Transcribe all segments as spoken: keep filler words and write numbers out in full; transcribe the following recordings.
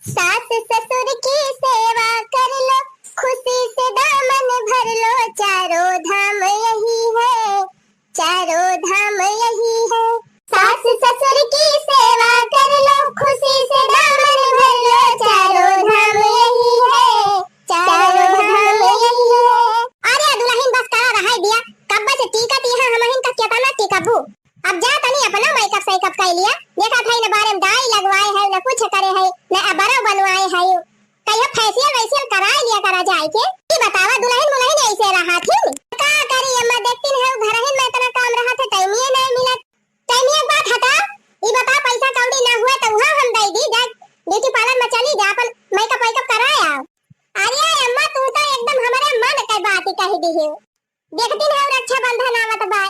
सास ससुर की सेवा कर लो, खुशी से दामन भर लो, चारों धाम यही है, चारों धाम यही है। सास ससुर की सेवा कर लो, खुशी से दामन भर लो, चारों धाम यही है, चारों धाम यही है। अरे दुलहिन बस करा रहाई दिया, कब्बे से टीकत यहाँ हमहिन का केतना टीकबू। अब जा तनी अपना मेकअप सेकअप कइ लिया, देखत है न बारे में डाई लगवाए है, न कुछ करे है, न अबरो बनवाए है। कहियो फेशियल वेशियल कराए लिया करा जाए के। ई बतावा दुलहिन मुलहिन ऐसे रहा थी। का करी अम्मा, देखती न है घरहिन में इतना काम रहा थे, टाइम ही नहीं मिला। टाइम एक बात हटा, ई बता पैसा कौड़ी ना हुए तो वहाँ हम दे दी, जा ब्यूटी पार्लर में चली जा, अपन मेकअप वेकअप कराए आओ। अरे अम्मा तू तो एकदम हमारे मन के बात ही कह दी है। देखती ना रक्षाबंधन आवत बा,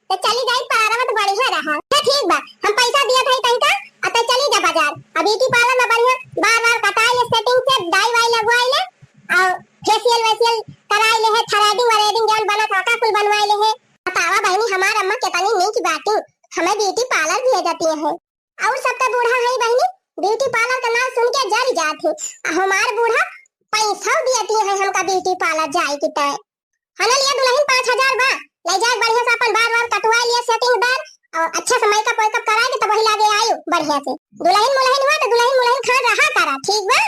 तो चली जाई पार्लर में तो बढ़िया रहा। तो ठीक बा, हम पैसा दिया था कहीं का, अब तो चली जा बाजार। अब ब्यूटी पार्लर में बढ़िया बार बार कटाई ले, सेटिंग से डाई वाई लगवाई ले, और फेशियल वेशियल कराई ले है, थ्रेडिंग व्रेडिंग जौन बनत है, का कुल बनवाई ले है। बतावा बहनी, हमार अम्मा कितनी नीक बाटी, हमें ब्यूटी पार्लर भेजती है। और सबका बूढ़ा है बहनी, ब्यूटी पार्लर का नाम सुन के जर जात है। आ हमार बूढ़ा पैसा दियती है हमका ब्यूटी पार्लर जाए की तय। हने लिया दुलहिन पाँच हजार बा, ले जाए बढ़िया से अपन बार बार कटवा लिया सेटिंग बार, और अच्छा से मेकअप वेकअप कराए के तब वही लागे आयु बढ़िया से। दुलहिन मुलहिन हुआ तो दुलहिन मुलहिन खान रहा करा, ठीक बा?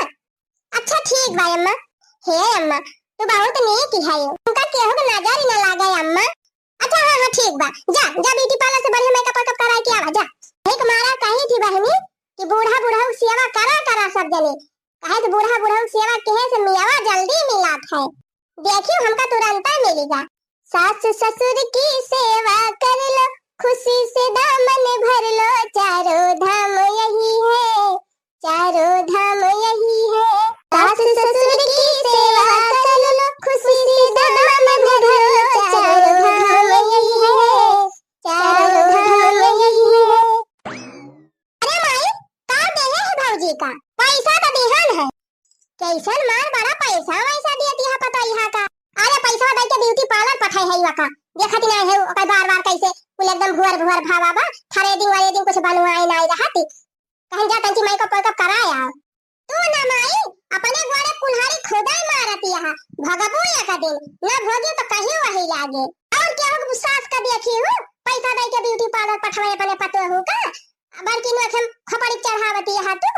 अच्छा ठीक बा अम्मा। हे अम्मा, तू बहुत नीक है, उनका केहू के नजर ही न लागे अम्मा। अच्छा हाँ हाँ ठीक बा, जा जा ब्यूटी पार्लर से बढ़िया मेकअप वेकअप कराए के आवा जा। एक मारा कही थी बहनी कि बूढ़ा बुढ़ऊ सेवा करा करा सब जने, काहे कि बूढ़ा बुढ़ऊ सेवा केहे से मियावा जल्दी मिलात है। देखियो हमका तुरंत मिलेगा। सास ससुर की सेवा कर लो, खुशी से दामन भर लो, चारों धाम यही है, चारों धाम यही है। सास ससुर की सेवा कर लो, खुशी से दामन भर लो, चारों धाम यही है, चारों धाम यही है। अरे माई, का देहे है भौजी का? पैसा तो दिहन है। कैसन मार बड़ा पैसा वैसा दियती है पतोहिया का। अरे पैसा दे के ब्यूटी पार्लर पठाई है वका। देखत ना है ओकर बार बार कैसे कुल एकदम भुअर भुअर भावा बा। थ्रेडिंग व्रेडिंग कुछ बनवाए ना रहती। कहीं जा तंची मेकअप वेकअप कराए आओ। तू ना माई, अपने गोड़े कुल्हाड़ी खुदाई मारती है। भगबो एक दिन, ना भोगी तो कहीं वही लागे। और क्या हो सास का देखी हूँ, पैसा दे के ब्यूटी पार्लर पठवाए अपने पतोहू का। बड़की नोखे खपड़ी चढ़ावती है तू।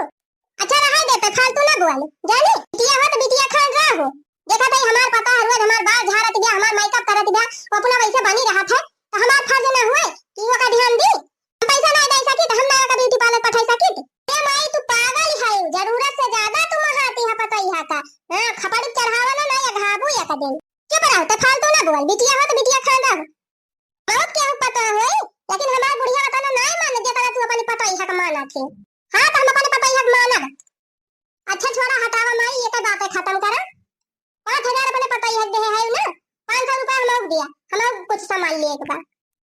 अच्छा रहाई दे, तो फालतू ना बोल, जानी? बिटिया हो तो बिटिया खान रहो। देखा भाई हमार पता है, रोज हमार बाल झारत गया, हमार मेकअप करत गया, वो अपना वैसे बनी रहा था, तो हमार फर्ज ना हुए कि वो का ध्यान दी? हम पैसा ना दे सकी तो हम ना का ब्यूटी पार्लर पठाई सकी? ए माई तू पागल है, जरूरत से ज्यादा तू महाती है पतोहिया का। हाँ, खपड़ी चढ़ावा ना, ना ये घाबू या का दिन। चुप रहो, तो फालतू ना बोल, बिटिया हो तो बिटिया खान रहो। बहुत केहू पता होई, लेकिन हमार बुढ़िया वतन नाय माने, जेतना तू अपने पतोहिया के मानत है। हाँ, तो हम अपने पतोहिया के मानब। अच्छा छोड़ा, हटावा माई, ये तो बातें खत्म करा। पाँच हजार अपने पतोहिया के देहे है ना, पाँच सौ रुपया हम लोग दिया, हम लोग कुछ सामान लिए के बा।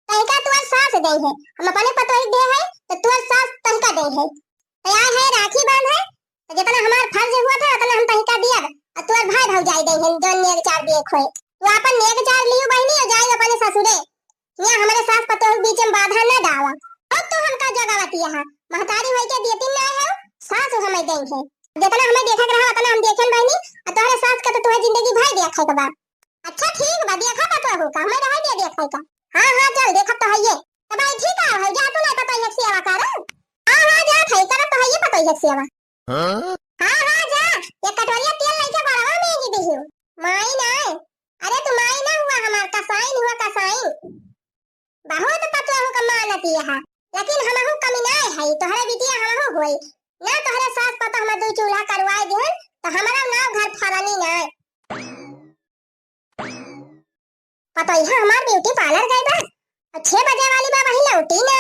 तनिका तुअर सास दे है, हम अपने पतोहिया के देहे है, तो तुअर सास तनिका दे है। तो आए है राखी बांध है, तो जितना हमार फर्ज हुआ था, उतना हम तनिका दिया। और तुअर भाई भौजाई दे है, जो नेग चार दिए खोए। तू अपन नेग चार लियो बहनी, और जाए अपने ससुरे। यहाँ हमारे सास पतोह के बीच में बाधा न डावा। अब तो हमका जगावती है, महतारी होई के दियती ना है, सास हमें दे है। जितना हमें देखा के रहा, उतना हम देखेन बहनी, और तोहरे सास का तो तुहे जिंदगी भर देखा के बा। अच्छा ठीक बा, देखा पतोह का, हमें रहे दे देखा का। हाँ हाँ चल, देखा तो है ये। तो भाई ठीक है, जा तू ना पतोह के सेवा कर। हाँ हाँ जा भाई, कर तो है ये पतोह के सेवा। हाँ? हाँ, हाँ, जा, ये कटोरिया तेल लेके बड़वा में ही दिहियो। माई ना, अरे तू माई ना हुआ हमार, कसाइन हुआ, कसाइन। बहुत पतोहू का मानत ये है, लेकिन हमहू कमी ना है, तोहरे बिटिया हमहू होई। ना तोहरे सास पता हमार दू चूल्हा करवाए दिहन, तो हमारा नाव घर फलानी ना। पतोहिया हमार ब्यूटी पार्लर गई बा, और छह बजे वाली बा, वही लौटी ना।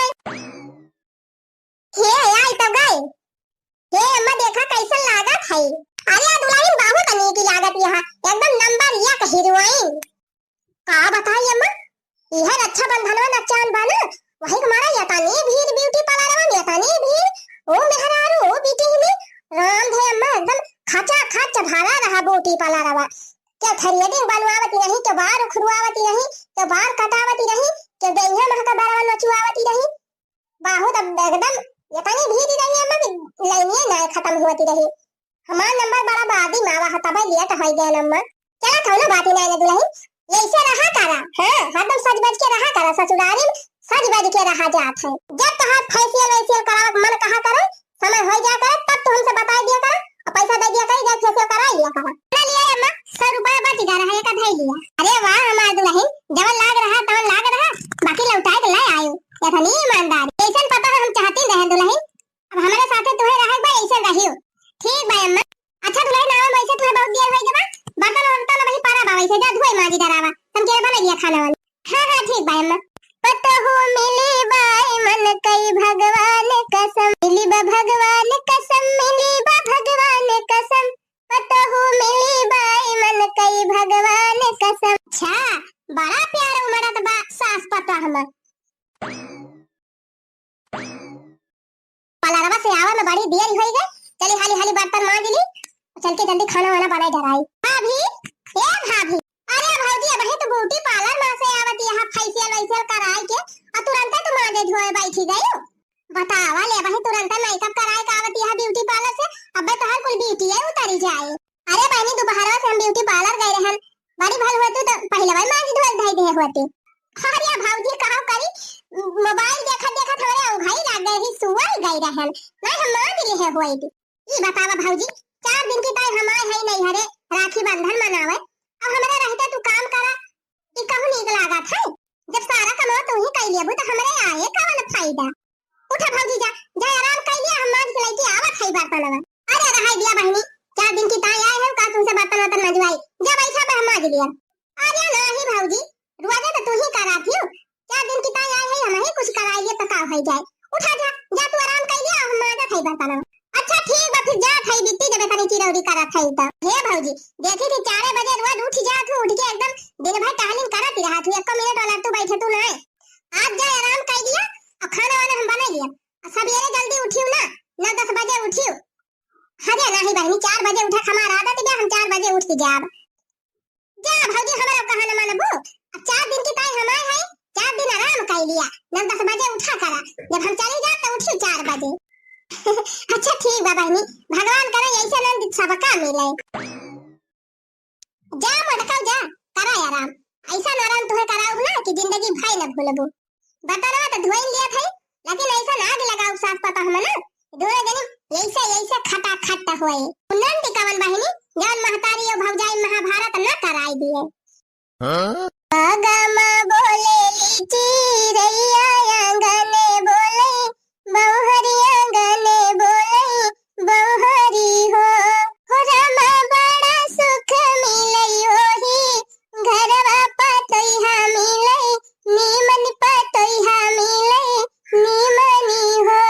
हे आई तो गई। हे अम्मा, देखा कैसन लागत है। अरे दुल्हन बहुत नीक लागत यहाँ, एकदम नंबर एक हीरोइन। का बताई अम्मा, यह रक्षाबंधन में नचान बा ना, वही हमारा यतानी भीड़ ब्यूटी पार्लर में, यतानी भीड़। ओ मेहरारू, ओ बिटिया, राम धे अम्मा, एकदम खचा खच भरा रहा ब्यूटी पार्लर में। क्या थ्रेडिंग बनवावती रही, क्या बार उखड़वावती रही, क्या बार कटावती रही, क्या देहिया महका बरवा नचवावती रही। बहुत अब एकदम यतानी भीड़ रही अम्मा कि लाइनिए ना खत्म होती रही। हमार नंबर बड़ा बादी मा आवा है, तबे लेट होइ गए नंबर। चला, कौनो बात ही नहीं ना दुलहिन, ऐसे रहा करा। हाँ, हरदम सज बज के रहा करा, ससुरारी में सज बज के रहा जात है। जब तोहार फेशियल वेशियल करावे के मन कहा करे, समय होइ जा करे, तब तू हमसे बताई दिया करा और पैसा दे दिया करे, जब फेशियल कराई लिया करा। ले लिया अम्मा, सौ रुपया बच गया रहा, एका धई लिया। अरे वाह हमार दुलहिन, जवन लाग रहा तवन लाग रहा, बाकी लौटाए के ले आयो। इतनी ईमानदार, ऐसन पता है हम चाहती रहे दुलहिन। अब हमारे साथे तुहे रहे बा, ऐसे रहियो। ठीक बा अम्मा। अच्छा दुलहिन, आवा, वैसे तुहे बहुत देर होइ गवा, बर्तन वर्तन वही पड़ा बा, वैसे जा धोए माजी डरावा, तुम के बना लिया खाना वाना। हाँ हाँ ठीक बा अम्मा। पतोहू मिली बाई मन कई भगवान कसम, मिली बा भगवान कसम, मिली बा भगवान कसम, पतोहू मिली बाई मन कई भगवान कसम। अच्छा, बड़ा प्यार उमड़त बा सास पतोह में। पार्लरवा से आवे में बड़ी देर होइ गई, चली हाली हाली बर्तन मांज ली, चल के जल्दी खाना वाना बनाई डराई। भाभी, ए भाभी, अरे भौजी, अबही तो ब्यूटी पार्लर में से आवत यहाँ फेशियल वेशियल कराई के, और तुरंते तू मांजे धोए बैठी गई। बतावा ले, अबही तुरंते मेकअप कराए के आवत यहाँ ब्यूटी पार्लर से, अबे तोहर कुल ब्यूटी है उतरी जाए। अरे बहनी, दोपहरवा से हम ब्यूटी पार्लर गए रहन, बड़ी भल हुए तू तो पहले वही मांज धोए धई दे होती। अरे भौजी, कहा करी, मोबाइल देखत देखत हमरे उघाई लाग गए ही, सुअर गए रहन, नहीं हम मांज लिए होई। ई बतावा भौजी, चार दिन की ताई हम आए हई नैहरे राखी बंधन मनावे, अब हमरे रहते तू काम करा, ई कहूँ नीक लागत है? जब सारा कमवा तू ही कई लेबू तो हमरे आए कवन फायदा? उठा भौजी जा, जा आराम कई लिया, हम मांज के लेके आवत हई बर्तनवा। अरे रहाई दिया बहनी, चार दिन की ताई आए हैं, का तुमसे बर्तन वर्तन मजवाई? जा बैठा बे, हम मांज लिया। अरे नाही भौजी, रोजे तो तू ही करात हियो, चार दिन की ताई आई है, हम ही कुछ कराई लिए तो का होइ जाए। उठा जा, जा तू आराम कर लिया, हम मांजत है बर्तन। अच्छा ठीक बा, फिर जात है बिट्टी, जब इतनी चिरौरी करत है तो। हे भौजी, देखी थी चारे बजे रोज उठ जात हूँ, उठ के एकदम दिन भर टहलिन करत ही रहत हूँ, एको मिनट वाला तू बैठे तू ना। आज जा आराम कर लिया और खाना वाना हम बना लिया। और सवेरे जल्दी उठियो ना, नौ दस बजे उठियो। अरे नाही बहनी, चार बजे उठे हमार आदत बा, हम चार बजे उठ के जाब। जा भौजी, हमरा कहा न मानबू। अब चार दिन की ताई हमार है, चार दिन आराम कर लिया, नौ दस बजे उठा करा, जब हम चली जाब तो उठी चार बजे। अच्छा ठीक बा बहनी, भगवान करे ऐसे नंद सबका मिले। जा मोटका जा, करा आराम, ऐसा आराम तुहे कराऊ ना कि जिंदगी भर न भूलबू। बर्तनवा तो धोइन लिया था, लेकिन ऐसा आग लगाऊ सास पतोह में ना, दोनों जनी ऐसे, ऐसे खटाखट होए। नंद कवन बहिनी, जवन महतारी और भौजाई महाभारत न कराई दिए। हाँ? आगा माँ बोलेली चिरैया, आंगने बोले बौहरी, आंगने बोले बौहरी हो। हो रामा बड़ा सुख मिलै ओही घरवा पतोइहा मिलै, नीमन पतोइहा मिलै, नीमनी हो।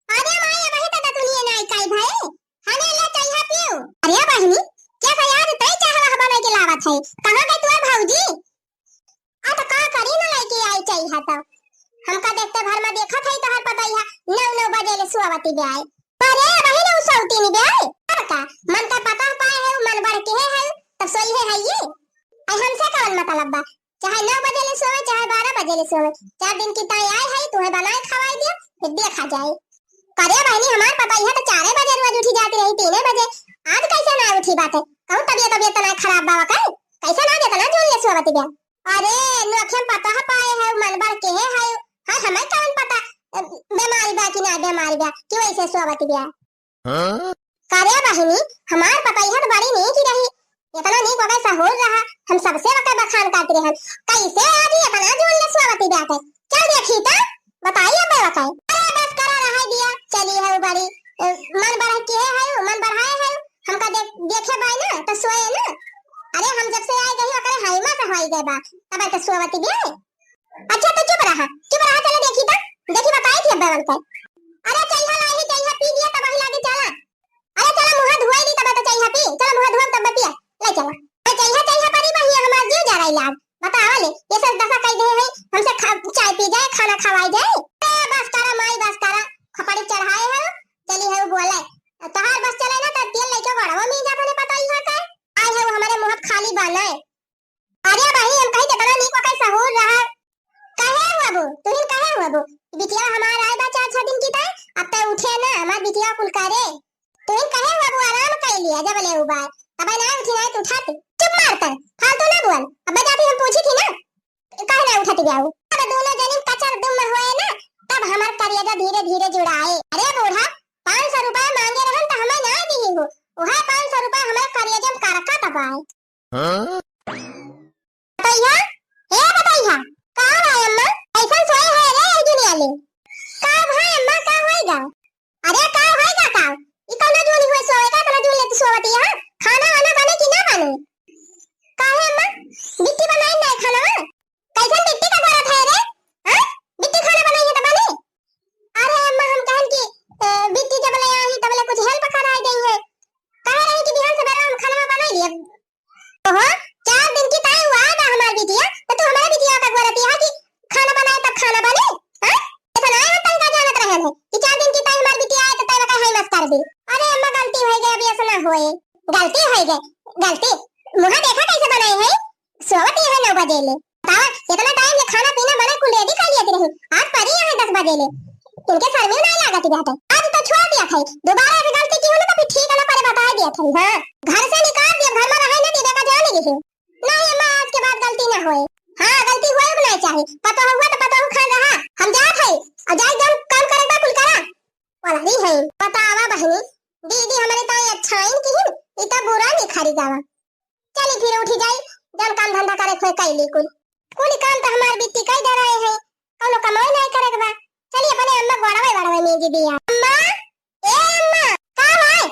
अरे माई, अबही तो दतुनिया नाई काई भाई, हने ले चइहा पियो। अरे बहिनी, क्या भैया आज तई चाह वाह बनाई के लावत है, कहाँ गई तुअर भौजी? आ तो का करी ना लेके आई चइहा तो। हमका देखते भर में देखत है तोहर पतोइहा नौ नौ बजे ले सोवती बे आए। अरे बहिनी, उ सौतीनी बे आए। और का, मन का पतोह पाए है, उ मन बढ़ के है, है, तब सोई है, है ये। आई हमसे कवन मतलब बा? चाहे नौ बजे ले सोवे, चाहे बारह बजे ले सोवे, चार दिन की ताई आए है, तुहे बनाए खवाई दिया, फिर देखा जाए। करे बहिनी, हमार पतोहिया तो चारे बजे रोज उठी जाती रही, तीने बजे, आज कैसे ना उठी बाटे? कहूँ तबियत, तबियत तो ना खराब बावा का? कैसे ना जेतना जोर ले सोवत बिया? अरे, नोखे में पतोह पाए है, मन बढ़ के है, है, हाँ, हमें कौन पता, अ, बीमारी बा कि ना बीमारी बा, कि वैसे सोवत बिया? हाँ? करे बहिनी, हमार पतोहिया तो बड़ी नीक रही, इतना नीक ओकर सहूर रहा, हम सबसे ओकर बखान करत रहन। कैसे आज इतना जोर ले सोवती बाटे? चल देखी तो, बताई अब ओकर। अरे बस करा रहा दिया, चली है बड़ी, अ, मन बढ़ के है, है, मन बढ़ाए है, हमका देख, देखे भाई ना, तो सोए ना। अरे हम जब से आए गई ओकरे हाइमा से होई गए बा, तब तो सोवती बे। अच्छा, तो चुप रहा, चुप रहा, चलो देखी तो, देखी बताई थी अब्बे बनते। अरे चइहा लाही, चइहा पी लिया, तब वही लागे चला। अरे चला, मुँह धोई ली, तब तो चइहा पी, चला मुँह धोब, तब पिया, ले चला। अरे चइहा, चइहा परी बहिया, हमार जीव जा रही लाग। बतावा ले, ये सब दशा कई दे है, हमसे खा, चाय पी जाए, खाना खवाई जाए। ए, बस करा माई, बस करा, खपड़ी चढ़ाए हो, चली हो बोले। तोहार बस चले ना, तो तेल लेके गड़वा में जा बने पतोहिया के। आई हो हमारे मुँह खाली बने। अरे बहिनी, हम कही केतना नीक ओकर सहूर रहा। कहे हुआ बो, तुहिन कहे हुआ बो, बिटिया हमार आए बा चार छह दिन की ताई, अब तै उठे ना, हमार बिटिया कुल करे। तुहिन कहे हुआ बो, आराम कर जब ले उबाय, तब ना उठी ना तो उठाती। चुप मार कर, फालतू ना बोल। अब मैं जाती, हम पूछी थी ना, काहे ना उठत जाऊ? अब दोनों जनी कचर दुम होए ना, तब हमार करेजा धीरे धीरे जुड़ाए। अरे बूढ़ा, पाँच सौ रुपया मांगे रहन त हमें ना दिही हो, उहे पाँच सौ रुपया हमार करेजा में करका दबाए। हाँ? बतैया, ए बतैया, का भाई अम्मा, कैसन सोए है रे अर्जुन आले? का भाई अम्मा, का होएगा? अरे का होई का का? ई कौनो जून हुए सोवे का, कौनो जून लेती सोवती है? खाना वाना बने कि ना बने? काहे अम्मा? बिट्टी बनाई ना खाना? कैसन बिट्टी का जरूरत है रे? हाँ? बिट्टी खाना बनाई है तो बने? अरे अम्मा हम कहन कि, ए, बिट्टी जब ले आई तब ले कुछ help कराई गई है। कहे रही कि बिहान सवेरे हम खाना बनाई लिए। ओहो, चार दिन की ताई हुआ ना हमार बिटिया, तो तू हमारे बिटिया का गोरती है कि खाना बनाए तब खाना बने? हाँ? ऐसा ना है, हम तनका जानत रहन है कि चार दिन की ताई हमार बिटिया आए तो ताई का है मत कर दे। अरे अम्मा गलती हो गई, अब ऐसा ना होए। गलती हो गई, गलती। मुँह देखा कैसे बनाए है? सोवत ये है नौ बजे ले। बतावा, इतना time ले खाना पीना बना कुल ready कर लिया रही। आज परी यहाँ दस बजे ले। इनके शर्मी नहीं लागत बाटे। आज तो छोड़ दिया था। दोबारा ऐसी गलती की हो ना तो फिर ठीक है ना, परे बता दिया था। हाँ, घर से निकाल दिया, घर में रहे ना दिया का जाने की। नहीं अम्मा, आज के बाद गलती ना होए। हाँ, गलती होए भी नहीं चाहे। पतोह हुआ तो पतोह खान रहा। हम जात है। और जाए जौन काम करे बा कुल करा। वाला नहीं है। बतावा बहनी, दीदी हमारे ताई अच्छा है कि हम, इतना बुरा नहीं खारी जावा। चली फिर उठी जाई, जौन काम धंधा करे खोए कैली कुल। कुल काम तो हमार बिट्टी कई दे रहे हैं, कौनो कमाई नहीं करे के बा। चली अपने अम्मा गोड़वे वड़वे में जी दिया। अम्मा, ए अम्मा, का भाई?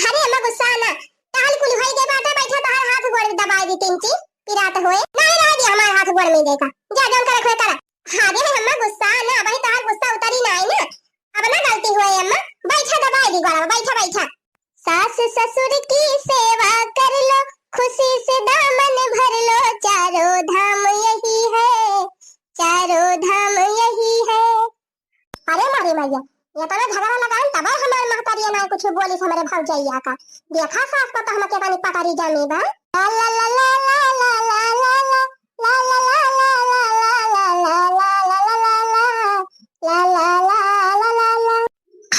अरे अम्मा गुस्सा ना, टहल कुल होई गए बाटे, बैठा तोहर हाथ गोड़ दबाई दी तीन ची, पिरात होए। नहीं रह दी हमार हाथ गोड़ में देखा, जा जौन करे खोए करा। अरे अम्मा गुस्सा ना, अबही तोहर गुस्सा उतरी ना आई ना। अब ना गलती हुए अम्मा, बैठा दबाई दी गोड़वा, बैठा बैठा। सास ससुर की सेवा कर लो, खुशी से दामन भर लो, चारों धाम यही है, चारों धाम यही है। अरे मारी मैया, ये तो ना झगड़ा लगाएन तब हमार महतारी ना कुछ बोली हमरे भौजैया का। देखा सास पतोह में केतनी पटारी जामी बा। ला ला ला।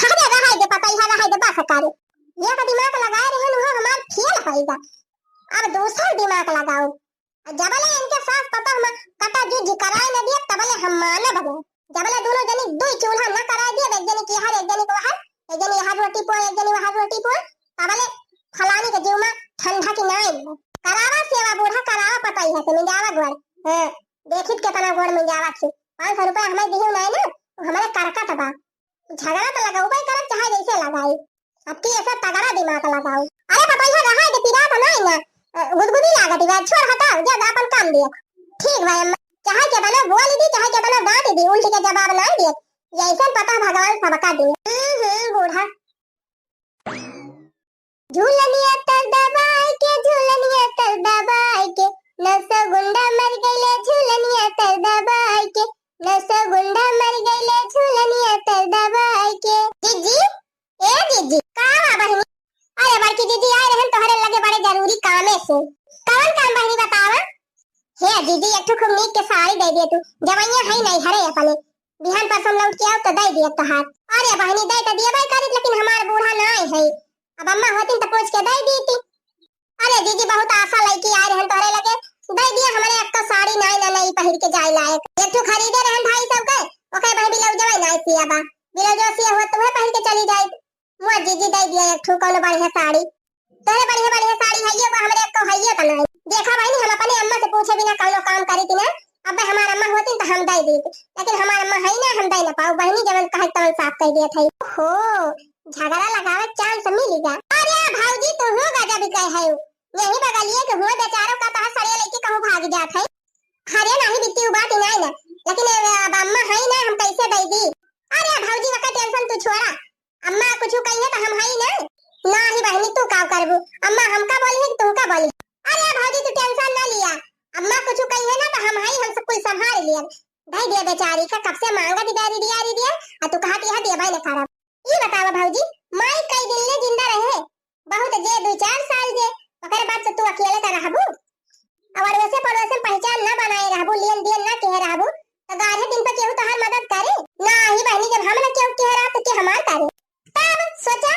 अरे रहाई दे पतैया, रहाई दे, बस कर। ये तो दिमाग लगाए रहे, उहो हमार फेल होइगा। अब दूसर दिमाग लगाओ। जबले इनके सास पतोह में कटा जुझ कराए न दिए, तबले हम मानब ना। जबले दोनों जनी दुई चूल्हा न कराए दिए, एक जनी की हर, एक जनी को हर, एक जनी यहाँ रोटी पोए, एक जनी वहाँ रोटी पोए, तबले फलानी के जीव में ठंडा की नाई। करावा सेवा बूढ़ा, करावा पतैया से, मिंजावा गोड़। हाँ, देखित केतना गोड़ मिंजावा थी। पाँच सौ रुपया हमें दिही नाई ना, हमारे करकट बा। झगड़ा तो लगाउबे करब, चाहे जैसे लगाई। अब की ऐसा तगड़ा दिमाग लगाओ। अरे पतैया रहाई दे, पिरात नाई ना। अ, गुदगुदी लागत बा, छोड़ हटाओ, जा जा अपन काम दिया। ठीक बा अम्मा, चाहे केतनो बोल दी, चाहे केतनो डांट दी, उल्टी के जवाब नाई दिए। ये ऐसा पतोह भगवान सबका दिए। हम्म, हम्म, बूढ़ा। झूलनिया तर दबाए के, झूलनिया तर दबाए के, नौ सौ गुंडा मर गइले, झूलनिया तर दबाए के, नौ सौ गुंडा मर गइले, झूलनिया तर दबाए के। जीजी, ए जीजी, का बा बहिनी? अरे बड़की जीजी आए रहन तोहरे लगे बड़े जरूरी कामे से। कौन काम बहिनी बतावा? हे जीजी, एक ठो खूब नीक के साड़ी दे दिए तू, जवैया है नहीं हरे अपने, बिहान परसों लौट के आओ तो दे दिए तोहार। अरे बहिनी, दे तो दिए भाई करित, लेकिन हमार बूढ़ा नाई है, अब अम्मा होतिन तो पूछ के दे दीती। अरे जीजी, बहुत आशा लइके आए रहन तोहरे लगे, दे दिया, हमरे एक तो साड़ी नाई ना नई पहिर के जाए लायक। एक ठो खरीदे रहन ढाई सौ के, ओके भाई ब्लाउजवा नाई सिया बा, ब्लाउजवा सिया हुआ तुम्हें पहिर के चली जाए। मुआ जीजी दे दिया एक ठो कौनो बढ़िया साड़ी। तोहरे बढ़िया बढ़िया साड़ी हइये बा, हमरे एक तो हइये त नाई। देखा बहिनी, हम अपने अम्मा से पूछे बिना कौनो काम करी थी ना, अब हमार अम्मा होती तो हम दे दी, लेकिन हमार अम्मा है ना, हम दे ना पाऊ बहिनी, जवन कहे तवन साफ कह दिया था। हो, झगड़ा लगावे के chance मिल गया। अरे भौजी, तू हो गजब के है, यही बगलिए के हुए बेचारो का तहार सड़िया लेके कहूँ भाग जात है। अरे नाही बिट्टी, उ बात ही नाही ना, लेकिन ए, अब अम्मा है ना, हम कैसे दे दी? अरे भौजी, वका tension तू छोड़ा, अम्मा कुछ कहिए तो हम है ना। नाही बहिनी, तू का करबू, अम्मा हमका बोली है कि तुमका बोली? अरे भौजी, तू tension ना लिया, अम्मा कुछ कहिए ना तो हम है, हम सब कुछ संभाल लिया। दे दिया बेचारी का, कब से मांगा दी, दे दिया, दे दिया, आ तू कहा कि यहाँ दिया भाई ने खराब। ई बतावा भौजी, माई कई दिन ले जिंदा रहे? बहुत जे दो चार साल जे, ओकरे बाद से तू अकेले त रहबू? और अड़ोसे पड़ोसे में पहचान ना बनाए रहबू, लेन देन ना कहे रहबू, तो गाढ़े दिन पे केहू तोहार मदद करे? नाही बहिनी, जब हम ना केहू कहे रहा तो के हमार करे? तब सोचा,